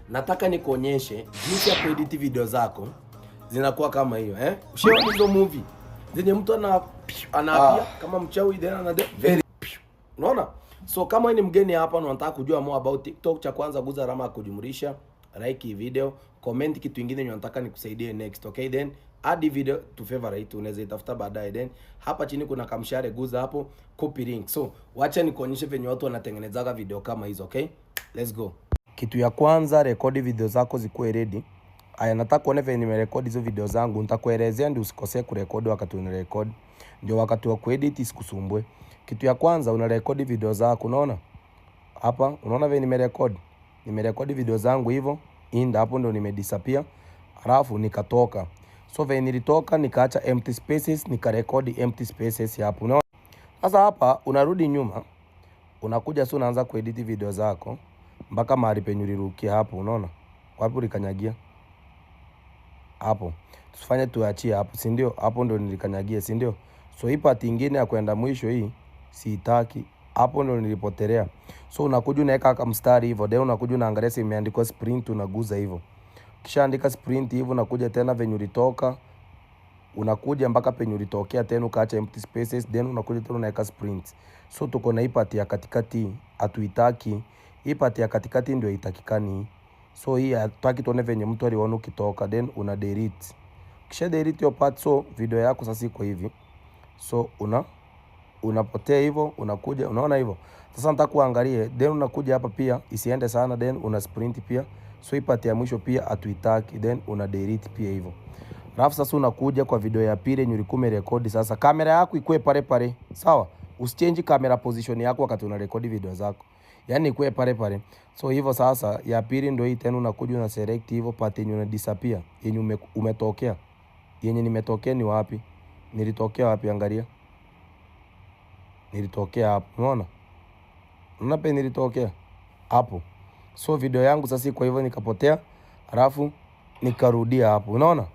Nataka nikuonyeshe jinsi ya kuedit video zako zinakuwa kama hiyo, eh? Ushaona hizo movie zenye mtu anaapia kama mchawi, then ana Very unaona? So kama wewe ni mgeni hapa na unataka kujua more about TikTok, cha kwanza guza alama ya kujumlisha, like hii video, comment kitu kingine yenye unataka nikusaidie next, okay? Then add video to favorite, unaweza itafuta baadaye. Then hapa chini kuna kamshare, guza hapo, copy link. So wacha nikuonyeshe venye watu wanatengenezaga video kama hizo, okay? Let's go. Kitu ya kwanza, rekodi video zako zikuwe ready. Aya, nataka kuone venye nimerekodi hizo video zangu, nitakuelezea ndio usikosee kurekodi wakati unarekodi, ndio wakati wa kuedit isikusumbue. Kitu ya kwanza, unarekodi video zako, unaona hapa, unaona venye nimerekodi, nimerekodi video zangu hivyo, inda hapo ndo nimedisappear, alafu nikatoka. So venye nilitoka nikaacha empty spaces, nikarekodi empty spaces hapo, unaona. Sasa hapa unarudi nyuma, unakuja sasa unaanza kuedit video zako mpaka mahali penye ulirukia hapo, unaona wapi ulikanyagia hapo. Tusifanye, tuachie hapo, si ndio? Hapo ndo nilikanyagia, si ndio? So hii part ingine ya kwenda mwisho hii siitaki, hapo ndo nilipotelea. So unakuja unaweka kama mstari hivyo, then unakuja unaangalia sehemu imeandikwa sprint, unaguza hivyo. Kisha andika sprint hivyo, unakuja tena venye ulitoka, unakuja mpaka penye ulitokea tena ukaacha empty spaces, then unakuja tena unaweka sprint. So tuko na hii part ya katikati hatuitaki. Hii part ya katikati ndio itakikani. So hii hatutaki tuone venye mtu aliona ukitoka, then una delete. Kisha delete hiyo part, so video yako sasa iko hivi. So unapotea hivyo, unakuja unaona hivyo. Sasa nataka kuangalie, then unakuja hapa pia isiende sana, then una sprint pia. So hii part ya mwisho pia hatuitaki, then una delete pia hivyo. Alafu sasa unakuja kwa video ya pili yenye ulikuwa umerekodi. Sasa kamera yako ikuwe pale pale, sawa? Usichange camera position yako wakati unarekodi video zako, yaani ikuwe pale pale. So hivyo sasa, ya pili ndio hii tena, unakuja una select hivyo part yenye una disappear, yenye umetokea. Yenye nimetokea ni wapi? Nilitokea wapi? Angalia, nilitokea hapo, unaona? Unaona pe nilitokea hapo. So video yangu sasa kwa hivyo nikapotea, alafu nikarudia hapo, unaona?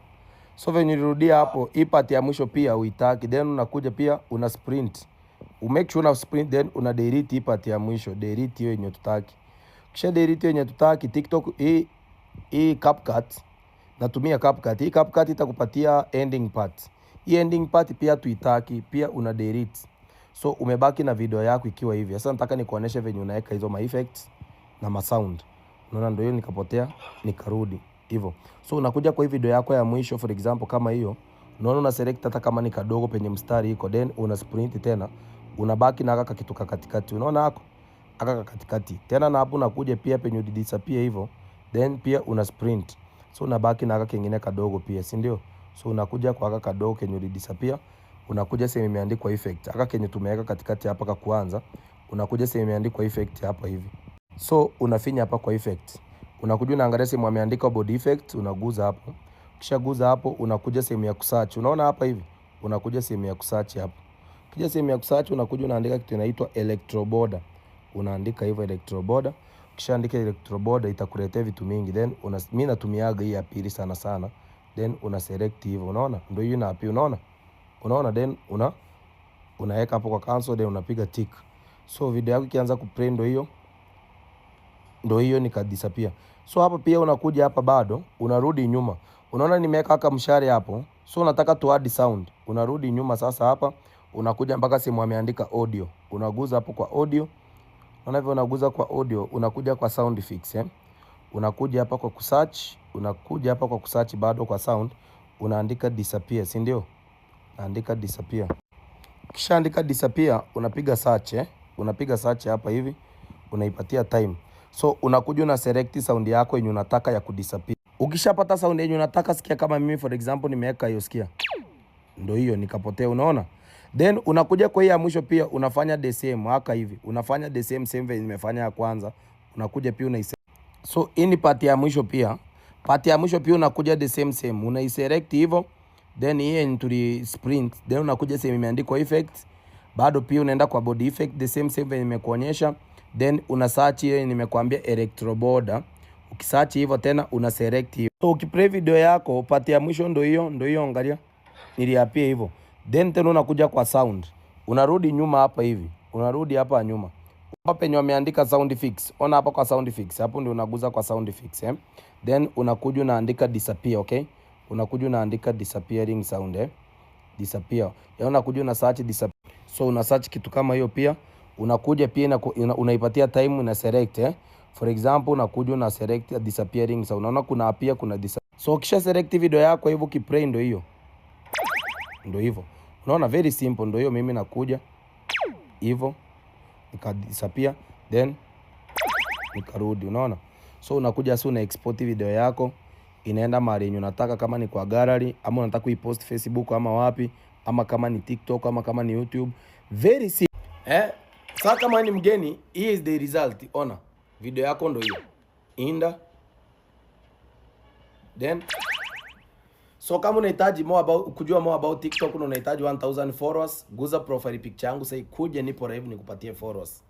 So venye nilirudia hapo, hii part ya mwisho pia uitaki, then unakuja pia una sprint. Umake sure una sprint, then una delete hii part ya mwisho, delete hiyo yenye tutaki. Kisha delete hiyo yenye tutaki, TikTok hii CapCut, natumia CapCut. Hii CapCut itakupatia ending part. Hii ending part pia tuitaki, pia una delete. So umebaki na video yako ikiwa hivi. Sasa nataka nikuoneshe venye unaweka hizo ma effects na ma sound. Unaona, ndio hiyo nikapotea, nikarudi hivyo. So unakuja kwa hii video yako ya mwisho, for example kama hiyo, unaona una select hata kama ni kadogo penye mstari iko, then una sprint tena, unabaki na aka kitu katikati. Unaona hako aka katikati tena, na hapo unakuja pia penye disappear hivyo, then pia una sprint. So unabaki na aka kingine kadogo pia, si ndio? So unakuja kwa aka kadogo kenye disappear, unakuja sehemu imeandikwa effect, aka kenye tumeweka katikati hapa ka kwanza, unakuja sehemu imeandikwa effect hapa hivi. So unafinya hapa kwa effect, unakuja unaangalia sehemu ameandika body effect, unaguza hapo. Kisha guza hapo, unakuja sehemu ya kusearch. Unaona hapa hivi, unakuja sehemu ya kusearch hapo. Kija sehemu ya kusearch, unakuja unaandika kitu inaitwa electroborder. Unaandika hivyo electroborder. Kisha andika electroborder, itakuletea vitu mingi. Then mimi natumiaga hii ya pili sana sana. Then una select hivyo, unaona? Ndio hiyo inapi, unaona? Unaona, then unaweka hapo kwa cancel, then unapiga tick. So video yako ikianza kuplay, ndio hiyo. Ndio hiyo nikadisappear. So hapa pia unakuja hapa bado unarudi nyuma. Unaona nimeweka aka mshale hapo. So unataka tu add sound. Unarudi nyuma sasa hapa, unakuja mpaka sehemu ameandika audio. Unaguza hapo kwa audio. Unaona hivyo unaguza kwa audio, unakuja kwa sound fix, eh? Unakuja hapa kwa kusearch, unakuja hapa kwa kusearch bado kwa sound, unaandika disappear, si ndio? Naandika disappear. Kisha andika disappear, unapiga search, eh? Unapiga search hapa hivi, unaipatia time. So unakuja una select sound yako yenye unataka ya kudisappear. Ukishapata sound yenye unataka, sikia kama mimi for example nimeweka hiyo, sikia. Ndio hiyo nikapotea, unaona? Then unakuja kwa hii ya mwisho pia unafanya the same haka hivi. Unafanya the same same vile nimefanya ya kwanza. Unakuja pia unaise. So hii ni part ya mwisho pia. Part ya mwisho pia unakuja the same same. Unaiselect hivyo. Then hii yenye tuli sprint. Then unakuja sehemu imeandikwa effect. Bado pia unaenda kwa body effect the same same vile nimekuonyesha. Then una search ile nimekuambia electroborder. Ukisearch hivyo tena una select hiyo. So ukiplay video yako part ya mwisho ndio hiyo, ndio hiyo, angalia. Niliapia hivyo. Then tena unakuja kwa sound. Unarudi nyuma hapa hivi. Unarudi hapa nyuma. Hapa penye wameandika sound fix. Ona hapa kwa sound fix. Hapo ndio unaguza kwa sound fix, eh. Then unakuja unaandika disappear, okay? Unakuja unaandika disappearing sound, eh. Disappear. Ya unakuja una search disappear. So una search kitu kama hiyo pia. Unakuja pia unaipatia time, una select, eh. For example, unakuja una select disappearing sound. Unaona kuna appear, kuna disappear. So ukisha select video yako hivyo, ukiplay, ndio hiyo. Ndio hivyo. Unaona, very simple, ndio hiyo. Mimi nakuja hivyo nika disappear, then nikarudi, unaona. So unakuja sasa una export video yako, inaenda mahali yenye unataka, kama ni kwa gallery ama unataka kuipost Facebook ama wapi, ama kama ni TikTok ama kama ni YouTube. Very simple. Eh, sasa kama ni mgeni, hii is the result. Ona, video yako ndio hiyo. Inda. Then so kama unahitaji more about kujua more about TikTok na unahitaji 1000 followers, guza profile picture yangu sasa, ikuje nipo live nikupatie followers.